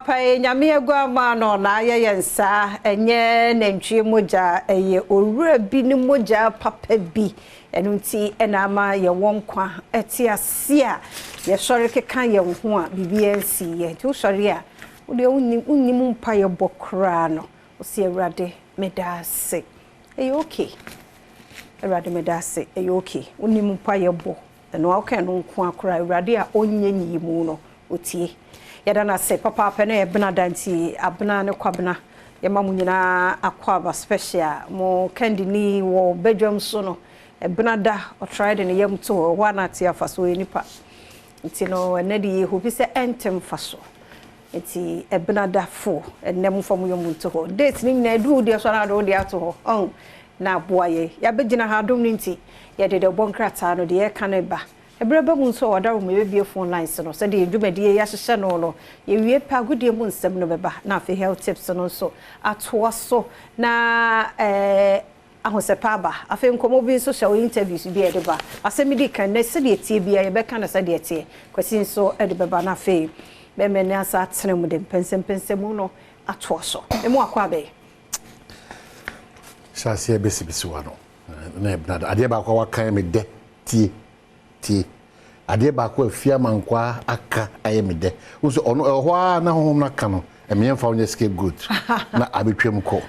Anɔpa yi, Nyame aguammaa no na ayɛ yɛn saa, ɛnyɛ nantwie mogya, ɛyɛ owura bi ne mogya papa bi, ɛno nti na ama yɛwɔ nkwa, ɛte ase a yɛsɔre keka yɛn ho a biribiara nsi yɛn. Nti wosɔre a, wodeɛ wonnim wonnim mpaeɛ bɔ koraa no, wose Awurade meda ase, ɛyɛ okay, Awurade meda ase, ɛyɛ okay, wonnim mpaeɛ bɔ, ɛno a woka ɛno nko ara koraa, Awurade a ɔnyɛ nyiyimu no, Otie. Yɛda no ase papaapa ɛnɛ yɛ bena da nti Abena ne Kwabena yɛma mo nyinaa akwaaba special mo kandini wɔ badwam so no ɛbena da ɔtrae de ne yam to hɔ ɛhɔ a na ate afa so ɔyɛ nipa nti no ɛnɛ de yɛ hope sɛ ɛnte mfa so nti ɛbena da fo ɛnɛ mo fa mo yam nto hɔ date ne nyinaa ɛduru deɛ so anaa de wo deɛ ato hɔ ɔn na aboa yɛ yɛabɛgyina ha adom no nti yɛde dɛ bɔ nkrataa no deɛ ɛka no ba Ɛberɛ ba mu nso a wɔada wɔn yɛbɛbue phone lines no sɛdeɛ yɛn dwumadie yi ahyehyɛ no no, yɛwie pɛ agodie mu nsɛm no bɛba na afei health tips no nso atoa so na eh, ahosɛpɛ aba. Afei nkɔmmɔ bi nso hyɛ wo interviews bi a yɛde ba. Asɛm di kan nnɛ sɛdeɛ ɛteɛ biara yɛbɛka no sɛdeɛ ɛteɛ. Kwasi nso de bɛba na afei bɛmɛ ne asa atena mu de mpɛnsɛmpɛnsɛmu no atoa so. Emu akɔ abɛn. Hyɛ aseɛ bɛsibisi w'ano na ɛbena adeɛ baako a wakan me dɛ Tie, tie. Adeɛ baako a Afie Amankwaa aka ayɛ me dɛ. Wohu sɛ ɔno, ɛwɔ hɔ ara na honhom no aka no, ɛma yɛmfa wo nyɛ scapegoat na abɛtwam kɔ.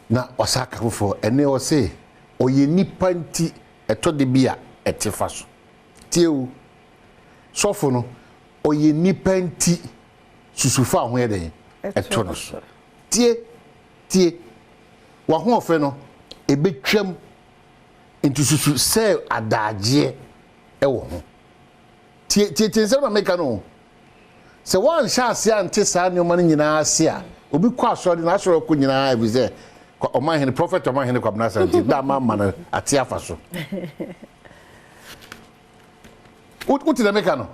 Na wasan aka foforɔ. Ɛnnɛ ɔse, ɔyɛ nipa nti ɛtɔ da bi a ɛte fa so. Tie o, sɔfo no, ɔyɛ nipa nti susu fa wo ho yɛ dɛn? Ɛto no so. Tie, tie. W'ahoɔfɛ no, ɛbɛtwam. Nti susu sɛ adagyeɛ wɔ ho. Tie, tie, tie nsɛm na meka no o. Sɛ woanhyɛ aseɛ ante saa nneɛma no nyinaa ase a, obi kɔ asɔre na asɔre ɔkɔ nyinaa ɛfiri sɛ ɔmanhene, prɔfɛt ɔmanhene Kwabena Asante, da ama ama no ate afa so. Wote deɛ meka no?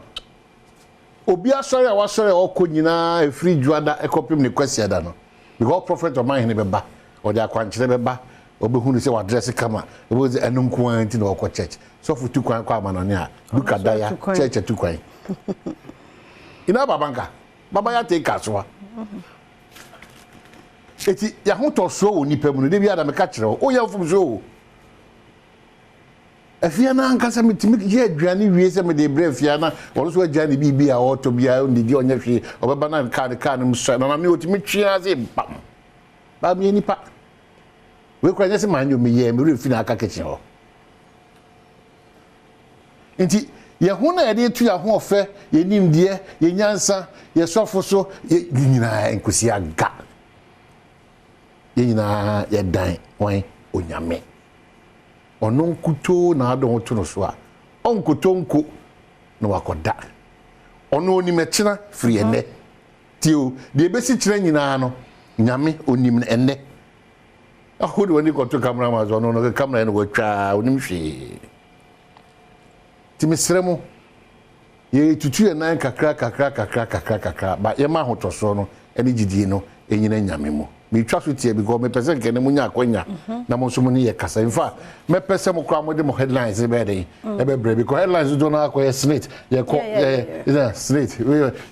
Obi asɔre a wasɔre a ɔkɔ nyinaa ɛfiri Dwoada kɔpem ne Kwasiada no, because Prophet Ɔmanhene bɛba, ɔde akwankyerɛ bɛba, ɔbɛhunu sɛ wadrɛse kama, ɔbɛhu sɛ ɛno nko ara nti na ɔkɔ church. Sɔfo tu kwan kɔ amanɔne a, Duka Daya, church atu kwan. Ina baba nka, baba ya te kasoa. Eti yɛahotɔsoɔ wɔ nipa mu no, da biara na meka kyerɛ wo, woyɛ mfomsoɔ o. Afie no ankasa metumi yɛ aduane wie sɛ mede rebrɛ afie a na ɔno nso agyae ne biribi a ɔretɔ biara ɔnnidi ɔnyɛ hwee ɔbɛba na kaa ne kaa no mu sua na na me ɔtumi twe ara sɛ bam baa meyɛ nipa wei koraa nyɛ sɛ manyɛ o meyɛɛ me werɛ fi na aka kitchen hɔ nti yɛn ho na yɛde to yɛn ahoɔfɛ yɛn nimdeɛ yɛn nyansa yɛn sɔfo so yɛ nyinaa nkosi aga yɛn nyinaa yɛdan wɔn onyame. Ɔno nkutoo na ade ho to no so a, ɔnkotɔ nko na wakɔda. Ɔno onim ɛkyena firi ɛnnɛ. Tie o, deɛ ɛbɛsi kyena nyinaa no, Nyame onim no ɛnnɛ. Wode w'ani kɔto camera man so, ɔno no camera yɛ na watwa a, onim hwee. Nti mesrɛ mo, yɛretutu yɛn nan kakra kakra kakra kakra kakra, but yɛma ahotɔsoɔ no ne gyidie no nyina Nyame mu. Metwa so tia because mepɛ sɛ nka ɛnɛ monya akwanya na mo nso mo ne yɛ kasa. In fact, mɛpɛ sɛ mo koraa mode mo headlines bɛyɛ den ɛbɛbrɛ because headlines dodoɔ no akɔyɛ snate yɛkɔ yɛ snate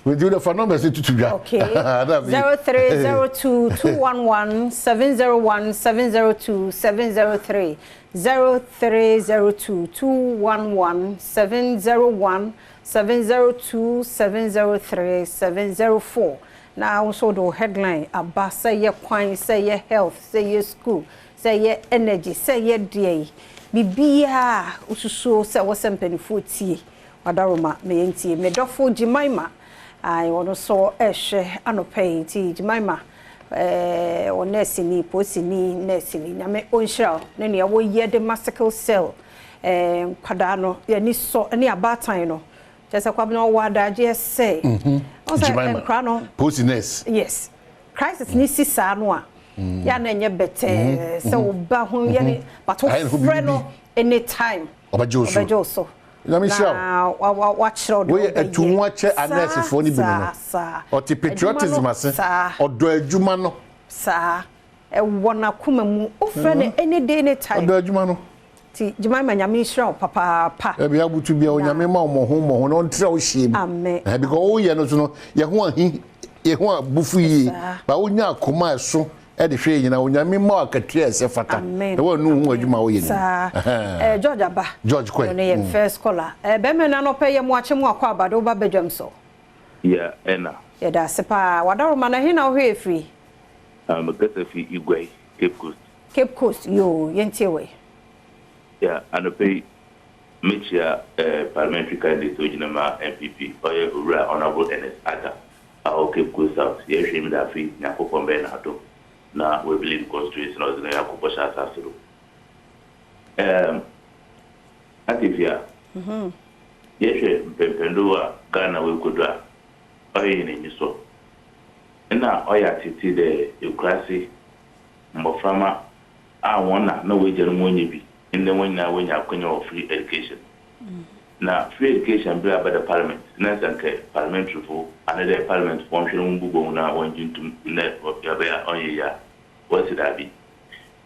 nti wode fa numbers no tutu dwa. Okay. 0302 211 701 702 703 0302 211 701 702 703 704 Na wo nso wode wo headline aba, sɛ ɛyɛ kwan, sɛ ɛyɛ health, sɛ ɛyɛ school, sɛ ɛyɛ energy, sɛ ɛyɛ deɛn, biribiara a wosusuo sɛ ɛwɔ sɛ mpanimfoɔ tie, Wadaroma ma yɛntie. Me dɔfo Jemima, ae, ɔno nso rehwɛ anɔpa yi, nti Jemima, eh, wɔ nɛɛseni, polisini, nɛɛseni, Nyame ɔnhyira wo ne nea woyɛ de ma sickle cell, eh, nkwadaa no, yɛn ani sɔ, ne abaatan no, Kyerɛ sɛ Kwabena ɔwɔ adagyeɛ sɛ. Ɔn sɛ nkora no. Post nurse. Yes. Crisis ni si saa no a. Yɛ a na ɛnyɛ bɛtɛɛ sɛ wo ba ho yɛ ne but wo frɛ no anytime. Ɔbɛgye wo so. Ɔbɛgye wo so. Nyame nhyira wo. Na wakyerɛ wo deɛ ɔbɛyɛ. Woyɛ atu ho akyɛ anɛɛsefoɔ no bi no no. Ɔte patriotism ase. Ɔdɔ adwuma no. Saa. Ɛwɔ n'akoma mu. Wofrɛ no any day any time. Ɔdɔ adwuma no. Nti Jemima Nyame nhyira wo papaapa. Baabi abutu bia Onyame ma wo mmɔho mmɔho na ɔntra wo hyie mu. Amen. Because wo yɛ no so no yɛ ho ahi. yɛ ho abufu yie ba wonya akoma a ɛso de hwɛ yɛ nyinaa Onyame mma wo akatua a ɛsɛ fata na woanu ho adwuma a woyɛ no mu. Eh, George aba. George kɔe. Ɔno yɛ first caller. Eh, bɛrima no anɔpa yi yɛ mo akye mo akɔ aba de woba badwam so. Yeah, ɛna. Yɛda ase paa. Wadaroma no, ɛhe na wohwɛ yɛ firi? Ah, mekasa fi Iguai, Cape Coast. Cape Coast, yoo, yɛntie wo ɛ. Yeah, anɔpa yi, mekyia eh, parliamentary candidate a ogyina ma NPP, ɔyɛ Owura Honourable Ernest Atta a ɔwɔ Cape Coast South. Yɛhwɛ mu dɛ afe yi, Nyankopɔn bɛyɛ n'adom na oebi lead constituency na ɔdze no akɔ bɔhyɛ asaase do. Erm, Akefia, yɛhwɛ mpɛnpɛndo a Ghana oekodu a, ɔyɛ hɛn enyisɔ. Nna ɔyɛ atseetsee dɛ ekuraase mboframba a hɔn na na woegyanom wonnyɛ bi, ndɛ hɔn nyina woenya akwanya wɔ free education. Na free education ber a aba dɛ parliament, na sɛ nka parliamentaryfo anaa dɛ parliamentfo wɔnhwɛ na wombobɔ mu na wɔngye nto mu ndɛ ɔbɛyɛ a ɔnnyɛ yie a, wɔse daabi.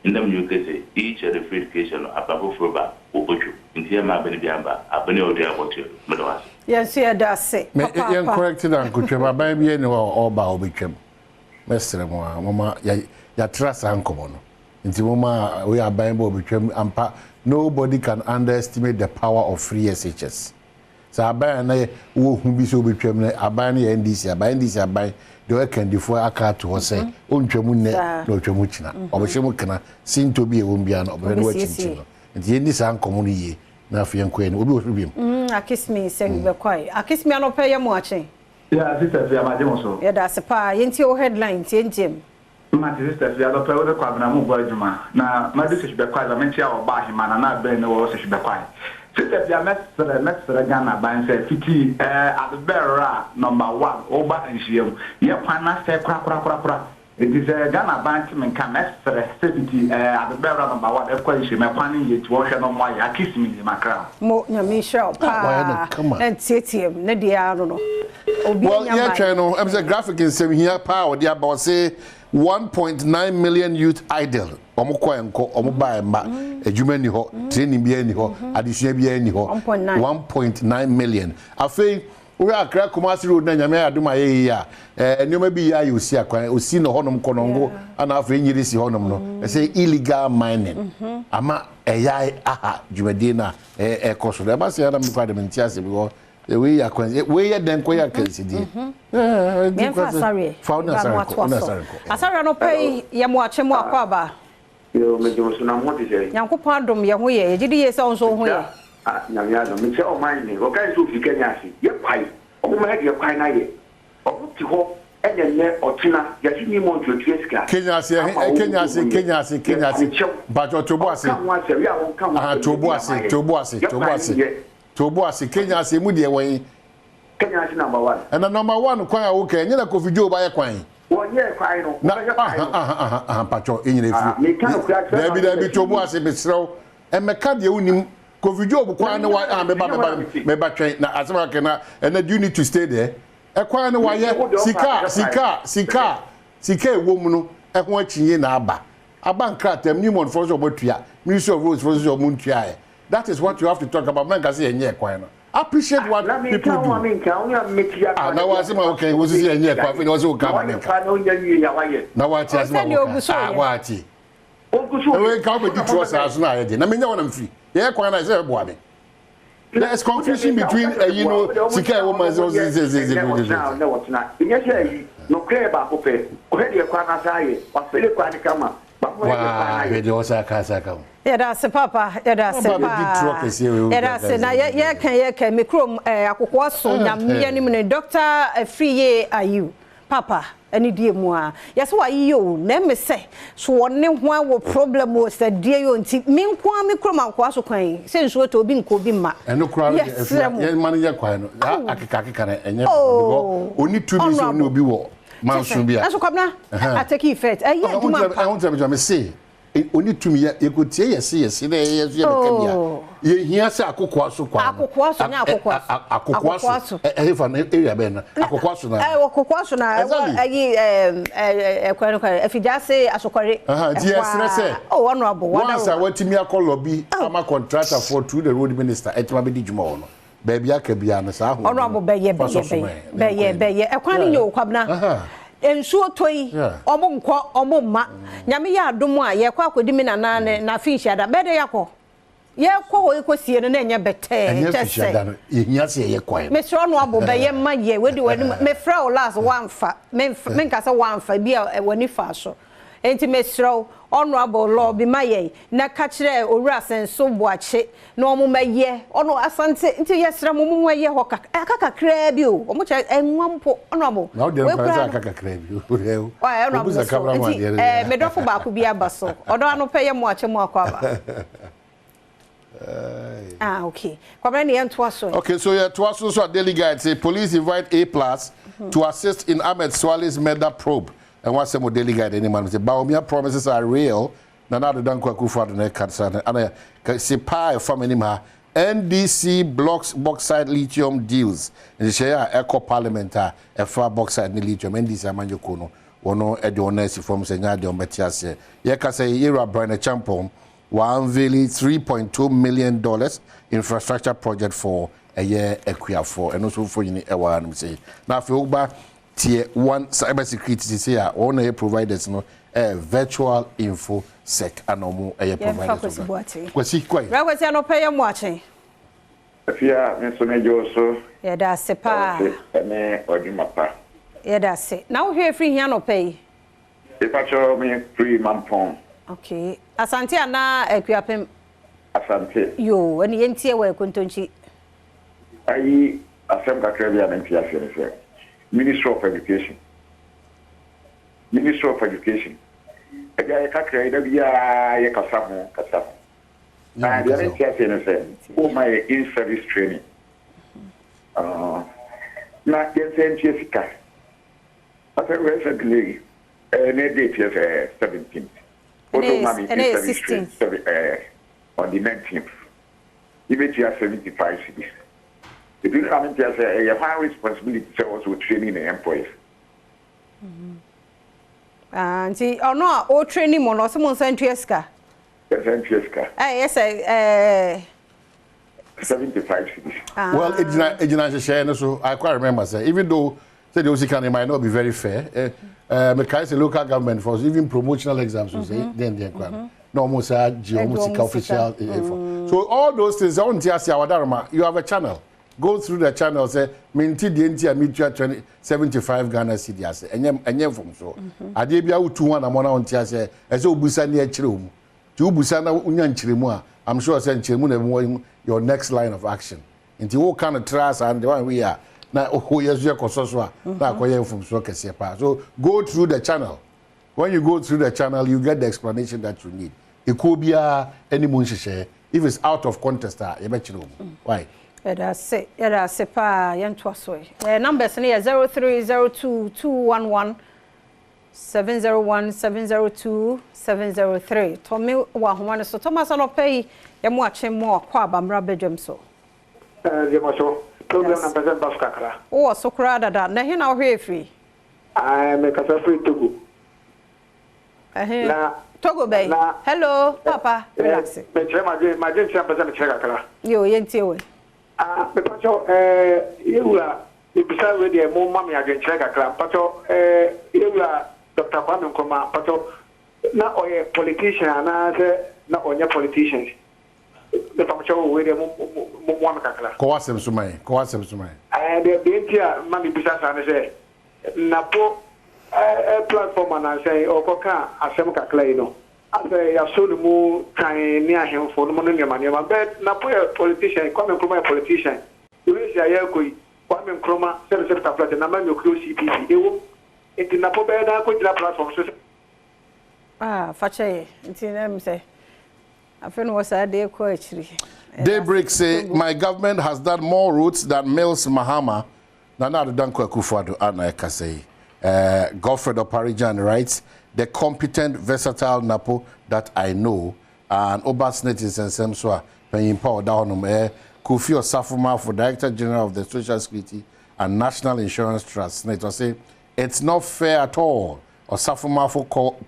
Ndɛ menye wo kese iyi kyerɛ dɛ free education no aban fofor ba a wobotwa mu, ntsi yɛmma aban biara mba, aban yi a ɔwɔ do yi abɔtoa do. Meda wo ase. Yɛn nso yɛda ase Me yɛn papaapa. correct na nkotwam aban biara nni hɔ a ɔreba a ɔbɛtwam. Mɛsrɛ mo ara momma yɛ yɛatra saa nkɔmmɔ no. Nti momma wei aban bɔ ɔbɛtwam ampa nobody can underestimate the power of free SHS. Sɛ aban a na yɛ wɔ hu bi sɛ ɔbɛtwam no aban no yɛ NDC aban NDC aban deɛ ɔyɛ kandifoɔ aka ato hɔ sɛ ɔntwa mu nnɛ na ɔtwa mu kyina ɔbɛhyɛ mu kena sintɔ bi a ɛwɔ mu biara no ɔbɛhwɛ na wakyinkyim no. Nti yɛnni saa nkɔmmɔ no yie na afei yɛnkɔ yɛn anim. Obi wɔ so biom? Mm, Akismi sɛ bɛkwae. Akismi anɔpa yi yɛ mo akye. Yeah, sister Fia, magye mo so. Yɛda ase paa. Yɛntie wo headline, ntie ntie mu. Mate sister Fia, anɔpa yi wo ne Kwabena mo bɔ adwuma. Na madu Sehwi-Bɛkwae, ma menkyea ɔba ahema Nana Abɛn ne wɔ Sehwi-Bɛkwae. Sister Fia, mɛsrɛ, mɛsrɛ Ghana aban sɛ fiti eh, Adebɛrɛ number one, woba nhyiam, yɛ kwan no asɛe korakorakorakora. Enti sɛ Ghana aban te me nka a, mɛsrɛ sɛ fiti ɛɛ Abebɛwura number one ɛkɔ nhyiam, ɛkwan no nyɛ nti wɔnhwɛ na ɔmmoa yɛn. Akisi me nie, makra o. Mo Nyame nhyira wo Wayɛ no paa kama. na nteateam ne deɛ ara no no obi Well, anya mae. yɛtwɛn no, ɛm sɛ graphic nsɛm hia paa a ɔde aba ɔse 1.9 million youth idle wɔn kɔ ɛnkɔ wɔn ba ɛmma adwuma nni hɔ training biara nni hɔ adesua biara nni hɔ 1.9. 1.9 million afei Wohwɛ Accra Kumasi road na Nyame ayɛ adom ayɛ yie a, eh, nneɛma bi yɛ ayɛ osi akwan, osi no hɔnom Konongo, ana afei nyere si hɔnom no, ɛsɛ illegal mining ama ɛyɛ aha dwumadie no a ɛkɔ so no. Ɛba sɛ na mekɔ ade mente ase because wei yɛ akwan, wei yɛ dɛn kɔyɛ akansidie. Yɛmfa asareɛ, Fa wo ne ba asare mo kɔ, wo atoa ne so. asare kɔ. Asareɛ no pɛ yi, yɛ mo akye mo akɔ aba. Yoo megye wo so na mo ho te sɛn? Nyankopɔn adom yɛ ho yɛ, yɛgye di yie sɛ wo nso wo ho yɛ. Mekyia ah Nyame adom mekyia ɔman hene wɔkae sɛ ofiri Kenya ase yɛ kwae ɔmo ma yɛdeɛ kwae no ayɛ ɔmo te hɔ ɛna ɛnɛ ɔkyena yɛse ni mɔ ntuatua sika Kenya ase ama ɛhe ɔmo Kenya ɔmo ase yɛ Kenya ase yɛ Kenya ase mekyɛw mpakyɛw to bo ɔmo ase ka ho asɛm yɛ a wɔn ka ho aha asɛm to yɛ bo bi ama ase yɛ to bo ase yɛ to bo kwae no ase nyɛ to bo ase Kenya ase emu deɛ wɔn Kenya ase number one. Ɛna number one kwan a woka ɛnyɛ na Kofi Job ayɛ kwan. Wɔnyɛɛ kwan no, Na wɔbɛyɛ kwan aha no. aha aha aha mpakyɛw yɛnyina Ah, efiri. meka nokorɛ akyerɛ Daabi maame daabi sɛ to bo fie. ase mesrɛ wo ɛmɛka deɛ wonim Kofi Job Na kwan no menyɛ wa hɔ na ah mete, meba nyɛ hɔ na meba mete. meba twɛn na asɛm aka na ɛnɛ do you need to stay there ɛkwan no Mese wayɛ wo deɛ ɔmfa sika a bɛyɛ kwan sika no. a sika a sika a ɛwɔ mu no ɛho akyinnye na aba aba nkrataa mu Newmont foɔ nso wɔn atua Ministry of Roads foɔ nso wɔn ntuaeɛ that is what you have to talk about mɛnka sɛ yɛnyɛ kwan no appreciate Ah, what na menka people ho a do. menka ho a mmetia Ah, no na a w'asɛm a woka yi, wo sisi ɛnyɛ kwa, afei na wɔsɛ woka na ama wayɛ menka. kwa na onya wie a wayɛ. Na wate asɛm a Sɛdeɛ woka. ogu so Ah, yɛ. wate. Ogu so Na yɛ. wei nka wobɛdi torɔ saa so na ayɛ den. Na menya wo na mfiri. Yɛyɛ kwan na ɛsɛ ɛboa me. There is confusion between ɛyi no sika ɛwɔ ma sɛ ɔsɛ sɛ sɛ sɛ sɛ sɛ. Ɛnɛ ɔkyena ɛnyɛ sɛ ayi nokorɛ yɛ baako pɛ ɔhwɛ deɛ kwan no asa ayɛ wafele kwan no kama Waa hwɛ deɛ ɔsa aka asa aka ho. Yɛda ase papa, yɛda ase paa. Yɛda ase na yɛka yɛka me kurom eh, akokoa so nyame anim ne Dr. Afriye Ayew papa ɛne die mu a yɛsɛ wayeyɛ o na ɛme sɛ so wɔne ho wɔ problem o sɛ deɛ yɛ nti me nko ara me kurom akokoa so kwan yi sɛ nsuo tɔ obi nkɔ obi mma. Ɛno koraa no deɛ Yɛsrɛ afia mo. yɛn ma no nyɛ kwan no saa akeka akeka no ɛnyɛ papa because ɔni tumi sɛ ɔne obi wɔ manso bi a. Nanso Kwabena, atake effect. Ɛyɛ adwuma mpa. Ɛho ntina me se, oni tumi yɛ yɛkɔtie yɛse yɛse na yɛyɛ so yɛbɛka bi a. Yɛhia sɛ akokoa so kwan no. Akokoa so nyɛ akokoa so. Akokoa so. Ɛhe fa no area bɛn no? Akokoa so na. Akokoa so na ɛwɔ ɛyi ɛɛ kwan kwan Afigyase Asokɔre. Nti yɛsrɛ sɛ. Oh honourable. Once a watumi akɔ lobby ama contractor for through the road minister ɛtumi abɛdi dwuma wɔ no. Baabi aka biara no, saa ahoɔden no, bɛyɛ fa sɔ so ma yɛn. Bɛyɛ, bɛyɛ. Ɛkwan no nyɛ o, Kwabena. Nsuo tɔ yi, ɔmo nkɔ, ɔmo mma. Nyame yɛ adom a, yɛkɔ akɔdi me nana ne n'afe nhyiada. Bɛyɛ dɛ yɛakɔ. Yɛkɔ hɔ yi kɔsie no na ɛnyɛ bɛtɛɛ. Ɛnyɛ mfihyiada no, yɛhia sɛ yɛyɛ kwan no. Mesrɛ ɔno abo bɛyɛ ma yɛ. Wei de w'anim, mefrɛ wo last woamfa. Menka sɛ woamfa, ebi a w'ani faa so. Enti mesrɛ wo, Honourable Lobby ma yɛn na ka kyerɛ Owura Asenso Boakye na wɔn mmɛyɛ, ɔno Asante, nti yɛsrɛ mo mo mmɛyɛ hɔ kak, aka kakraa bi o, wɔn kyerɛ ɛnwa mpo, Honourable. Na wo deɛ no koraa sɛ aka kakraa bi o, deɛ o, obu sɛ camera man deɛ no deɛ. Nti me dɔfo baako bi aba so, ɔdɔ ano pɛ yɛ mo akyɛ mo akɔ aba. Ah okay, Kwabena ne yɛn toa so. Okay, so yɛ toa so nso a Daily Guide say police invite A plus to assist in Ahmed Suale's murder probe. Ɛho asɛm wɔ Daily Guide anim ano sɛ Bawumia promises are real. Nana Addo Dankwa Akufo-Addo na ɛka saa no. Ana kɛse paa a ɛfa m'anim ha. NDC blocks bauxite lithium deals. Nhyehyɛe a ɛkɔ parliament a ɛfa bauxite ne lithium, NDC amanyɔkuo no, wɔn de wɔn nan asi fam sɛ ɛnyɛ adeɛ a wɔbɛte aseɛ. Yɛkasa yi, Yɛwura Brian Acheampong wa unveil $3.2 million infrastructure project for ɛyɛ akuafoɔ. Ɛno nso mfonini ɛwɔ hanom sei. Na afei woba Tier one cyber security sesei a wɔn na ɛyɛ providers no ɛyɛ virtual info sec ana wɔn ɛyɛ Yɛmfa providers Kwasi of that. Boakye. Kwasi kɔ Bra Kwasi anɔpa yi amoakye. Afia me nso megye wo so. Yɛda ase paa. Ase ɛne w'adwuma pa. Yɛda ase. Na wo hwɛ firi he anɔpa yi? Mepakyɛw me firi Mampong. Okay. Asante anaa Akuapem? Asante. Yoo, ɛne yɛntie wɔ Kontonkyi. Ayi asɛm kakra bi a mente aseɛ ne sɛ Ministry of Education Ministry of Education agya yɛ kakra yi da biara yɛ kasa ho kasa ho na deɛ mente aseɛ ne sɛ woma yɛ in service training uh, na yɛnsɛ ntua sika asɛ recently eh, ne date yɛ sɛ 17th wode ma me in service training eh, on the 19th Yɛbɛtua 75 cedis. Ebi no na mente aseɛ ɛyɛ hwan responsibility sɛ ɔwɔ sɛ ɔtraining ne employees. Ah, nti ɔno a ɔtraining mo no ɔsɛ mo nsa ntua sika. Yɛnsa ntua sika. Ɛyɛ sɛ ɛɛ. 75 cedis. Ah. Well, egyina egyina nhyehyɛɛ no so. I quite remember sɛ even though sɛ deɛ osi kan it might not be very fair. Eh, eh, mekae sɛ local government for even promotional exams so sɛ deɛn deɛn koraa no na wɔn saa gye wɔn sika official eh, eh, for. So all those things ɔn ti ase awadaroma you have a channel go through the channel sɛ menti deɛ nti a metua 20 75 Ghana cedi ase ɛnyɛ ɛnyɛ mfomsoɔ adeɛ bi a wotu ho anamɔ na ɔnte aseɛ ɛsɛ obusa ne ɛkyerɛ mu nti wobusa na wonya nkyerɛmu a I'm sure sɛ nkyerɛmu na ɛbɛma your next line of action Nti woka no traa saa no deɛ wanhwɛ yie a na woyɛ so yɛkɔsɔ so a na akɔyɛ mfomsoɔ kɛseɛ paa. So go through the channel. When you go through the channel you get the explanation that you need. Ekuo biara ne mu nhyehyɛeɛ. If it's out of context a yɛbɛkyerɛ wo mu. Why? Yɛda ase, yɛda ase paa, yɛntoa so ɛ. Yɛn numbers no yɛ 0302 211 701 702 703. Tɔme wɔ ahoma no so. Thomas anɔpa yi, yɛmo akye mo akɔ aba mmra badwam so. Eh, deɛ mɔ so. Problem na mpɛ sɛ mba so kakra. Wowɔ so koraa dada. Na ɛhe na wohwɛɛ firi? Ae, mekasa firi Togo. Ɛhe? Na, Togo bɛn? na, Hello, papa, eh, relax. mekyerɛ m'adwen, m'adwenkyerɛ mpɛ sɛ mekyerɛ kakra. Yo, yɛntie wo. Ah, mepakyɛw, eh, yɛwura, mebisa wei deɛ mo ma me adwenkyerɛ kakra. Mpakyɛw, eh, yɛwura Doctor Kwame Nkrumah, mpakyɛw, na ɔyɛ politician anaasɛ na ɔnyɛ politicians? Mepakyɛw o, wei deɛ mo, mo, mo moa me kakra. Kɔ w'asɛm so ma yɛn, kɔ w'asɛm so ma yɛn. Eh, deɛ, deɛ nti a ma mebisa saa ne sɛ, Napo, eh, eh, platform anansa yi, ɔkɔka asɛm kakra yi no, asɛ yɛasɔ ne mu twan ne ahemfo nom ne nneɛma nneɛma, but Napo yɛ politician, Kwame Nkrumah yɛ politician, race a yɛrekɔ yi, Kwame Nkrumah, sɛbe sɛbe taflatse, Nama Nyokrio CPP, ɛwom, nti Napo bɛyɛ dan akɔgyina platform so sɛ. Ah, fakyɛ yɛ, nti na ɛm sɛ. Afei na wɔsaa de kɔ akyiri. Daybreak say my government has done more roads than Mills Mahama. Nana Addo Dankwa Akufo-Addo ana ɛkasa yi. Godfred Oparijan writes, the competent, versatile Napo that I know. And Oba Senate nsɛnsɛm so a panyin pa ɔda hɔnom ɛyɛ Kofi Osafo Maafo, Director General of the Social Security and National Insurance Trust, SSNIT, ɔse it's not fair at all. Osafo Maafo call,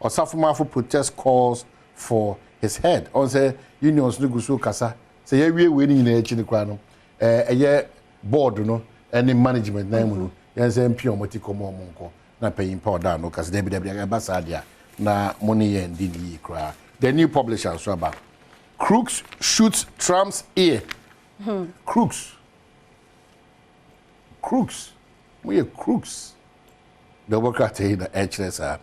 Osafo Maafo protest calls for his head. Ɔn sɛ unions no gu so kasa sɛ yɛawie wei no nyinaa akyi no koraa no. Ɛyɛ board no ne management nan mu no, yɛnsan mpia wɔn ti kɔ ma wɔn nkɔ. Na panyin pa ɔda ano ka sɛ, Dabi, dabi, ɛba saa deɛ a, na mo ne yɛn ndi no yie koraa. The New Publisher nso aba. Crooks shoots Trump's ear. Crooks. Crooks. Moyɛ crooks. Deɛ wɔbɔ krataa yi na ɛkyerɛ saa.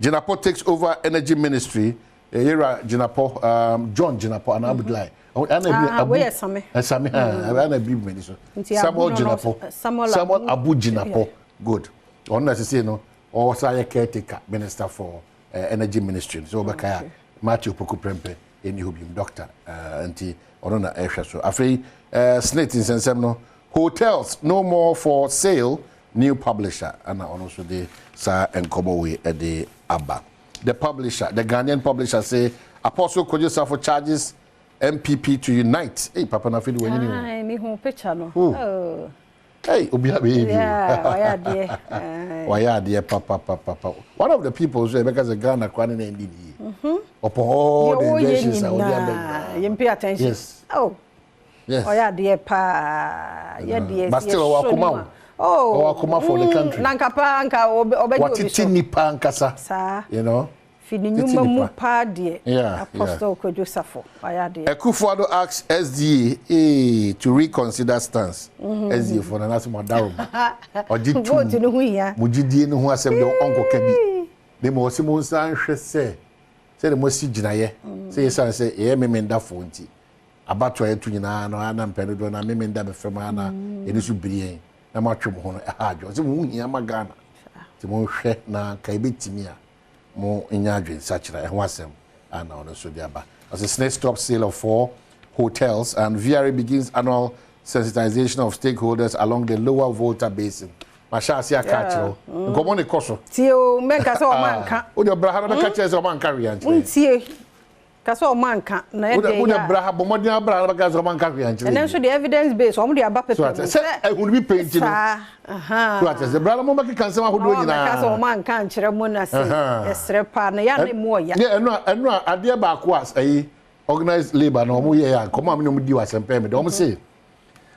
Jinapor takes over energy ministry. Yɛwura Jinapor, um, John Jinapor anaa Abudulai. Ana bi ah, Abu. Wɔyɛ Same. Same, mm. Ana bi mani so. Samuel Jinapor. Samuel Abu Jinapor. Good. Ɔno na sese no ɔsan yɛ caretaker minister for uh, energy ministry. So ɔbɛka ya Matthew Poku Prempeh ɛni hɔ biom doctor uh, nti ɔno na ɛhwɛ so. Afei uh, SSNIT nsɛnsɛm no hotels no more for sale new publisher ɛna ɔno nso de saa nkɔmɔ wei ɛde aba. The publisher, the Ghanaian publisher say Apostle Kwadwo Safo charges NPP to unite. Hey, papa na afei de wanyini o. Ai, me hu picture no. Oh. Hey, obi abɛyɛ bi o. Yeah, wayɛ adeɛ. Wayɛ adeɛ papapapa. One of the people nso yɛbɛka sɛ Ghana koraa ne na ɛndi ne yie. Upon all the inventions a ɔde aba nyinaa. Yɛn pay attention. Yes. Oh. Yes. Ɔyɛ adeɛ paa. Yɛ deɛ. But still ɔwɔ akoma o. Oh. Ɔwɔ akoma for the country. Na nka paa nka ɔbɛgye obi so. Watete nipa ankasa. Saa. You know. Fi ne nnwuma mu paa deɛ. Apostle Kwadwo Safo wayɛ adeɛ. Akufo-Addo asks SDA eh, to reconsider stance. SDA foɔ nana sɛ mo adaroma. Ɔgye tum. Vote no ho hia. Mo gyidie no ho asɛm deɛ ɔnkɔka bi. Na mmom ɔse mo nsan nhwɛ sɛ sɛdeɛ moasi gyinaeɛ sɛ yɛsiane sɛ yɛyɛ Memendafoɔ nti abatoɔ a yɛto nyinaa no ara na mpɛn dodoɔ no ara Memenda bɛfam ara na yɛn so biri yɛn na moatwe mo ho no ɛha adwene. Ɔse mo ho hia ma Ghana nti monhwɛ na nka yɛbɛtumi a mo nya adwensakyera ɛho asɛm a na ɔno nso de aba. Ɔse SSNIT stops sale of four hotels and VRA begins annual sensitization of stakeholders along the lower Volta basin. Mahyɛ ase aka akyerɛ wo. Nkɔmmɔ ne kɔ so. Tie o, mɛnka sɛ ɔma nka. Wode ɔbra ha na bɛka kyerɛ sɛ ɔma nka hwee ankyerɛ. Wontie. Ka sɛ ɔma nka na ɛdeɛ yɛ a. Wode bra ha bɔ mmɔden abra ha na bɛka sɛ ɔma nka hwee ankyerɛ. Ɛnɛ nso deɛ evidence based wɔn de aba paper mu. Sɛ ehunu bi pɛ nti no. Saa ahaa. So ate sɛ bra na mo bɛkeka nsɛm ahodoɔ nyinaa. Na wɔn bɛka sɛ ɔma nka ankyerɛ mo na sɛ ɛsrɛ paa na yɛ a na emu ɔya. Yɛ ɛno a ɛno a adeɛ baako a ɛyi organized labour na wɔn yɛ yɛ a nkɔmɔ a mi na wɔn di wɔ asɛmpɛ mi de wɔn se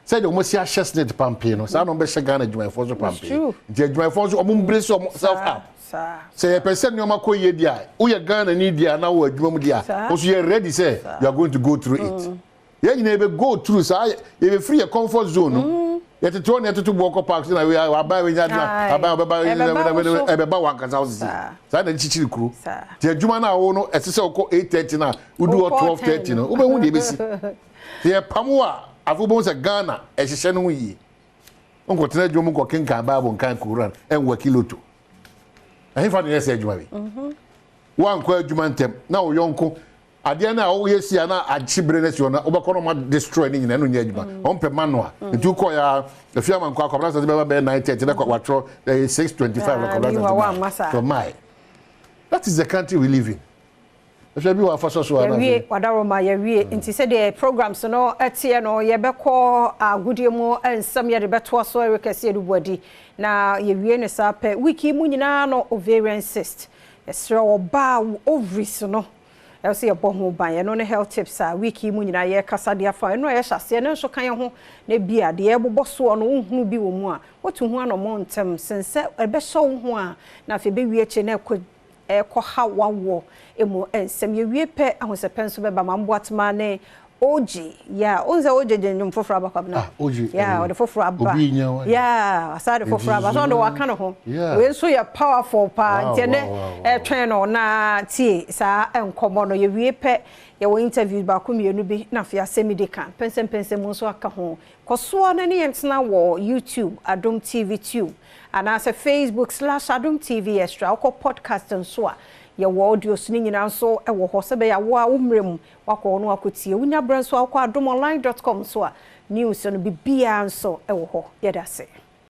sɛdeɛ wɔn si ahyɛ SSNIT pampee no saa na wɔn bɛhyɛ Ghana adwumayɛfoɔ nso pampee nti adwumayɛfoɔ nso wɔn mbere sɛ wɔn self up sɛ yɛpɛ sɛ nneɛma kɔ yie di a woyɛ Ghana ni di a na wɔ adwuma mu di a wɔn yɛ ready sɛ you are going to go through it yɛn nyinaa yɛbɛ go through saa yɛbɛfiri yɛ comfort zone no yɛtete hɔ na yɛtoto boɔ kɔ park so na aban wei nya adwuma aban ɔbɛba ɛbɛba wɔn ankasa wo sisi saa na ɛkyikyiri kuro ti adwuma no a wo no ɛsɛ sɛ wokɔ 8:30 na wodu hɔ 12:30 no wobɛhu deɛ ɛbɛsi sɛ yɛpam wo a afei wobɛhu sɛ Ghana ɛhyehyɛ no ho yie nkɔtena adwuma mu nkɔkenkan Bible nkan Koran ɛnwaki loto ɛhefa na yɛ sɛ adwuma bi woankɔ adwuma ntɛm na wo yɔnko adeɛ no a woyɛ si a na akye bere no asi hɔ no wobɛkɔ no ɔma destroy ne nyinaa ɛno nyɛ adwuma ɔmpɛ manual nti wokɔ yɛ a afie ama nkɔ akɔbra sɛ bɛba bɛyɛ 9:30 na watwerɛ ɛyɛ 6:25 na kɔbra sɛ so my that is the country we live in. Ɛhwɛ bi wɔ afa sɔ so ana. Yɛwie wadaroma yɛwie nti sɛdeɛ programs no teɛ no yɛbɛkɔ agodie mu nsɛm yɛde bɛtoa so Eric Asiedu Boadi na yɛwie no saa pɛ week yi mu nyinaa no ovarian cyst yɛsrɛ ɔbaa ovaries no ɛwɔ sɛ yɛbɔ ho ban ɛno ne health tips a week yi mu nyinaa yɛkasa de afa ɛno a yɛhyɛ aseɛ no nso ka yɛn ho na bi a deɛ ɛbobɔ soɔ no wohunu bi wɔ mu a wotu ho anɔmɔ ntɛm sen sɛ ɛbɛhyɛ wo ho a na afei bɛwie akyire na ɛkɔ ɛrekɔha w'awoɔ mu nsɛm. Yɛwie pɛ ahosɛpɛ nso bɛba ma Mboatema ne OG. Yeah, wohu sɛ OG de nnwom foforɔ aba Kwabena? Ah, OG. Yeah, ɔde foforɔ aba. Obi nya wa. Yeah, ɔsan de foforɔ aba. So ɔde waka ne ho. Yeah. Wei nso yɛ powerful paa. Wow, Nti ɛnɛ wow, wow, wow. ɛtwɛn no na tie saa nkɔmmɔ no. Yɛwie pɛ yɛwɔ interviews baako mmienu bi na afei asɛm di ka. Mpɛnsɛmpɛnsɛm nso aka ho. Kɔ soɔ na ne yɛn tena wɔ YouTube Adom TV Tube anaasɛ Facebook slash Adom TV Extra. Wokɔ podcast nso a, yɛwɔ audios no nyinaa nso wɔ hɔ sɛ bɛyɛ a wo a wo mmerɛ mu wakɔ hɔ na wakɔtie. Wonya berɛ nso a wokɔ adomonline dot com nso a, news no biribiara nso wɔ hɔ. Yɛda ase.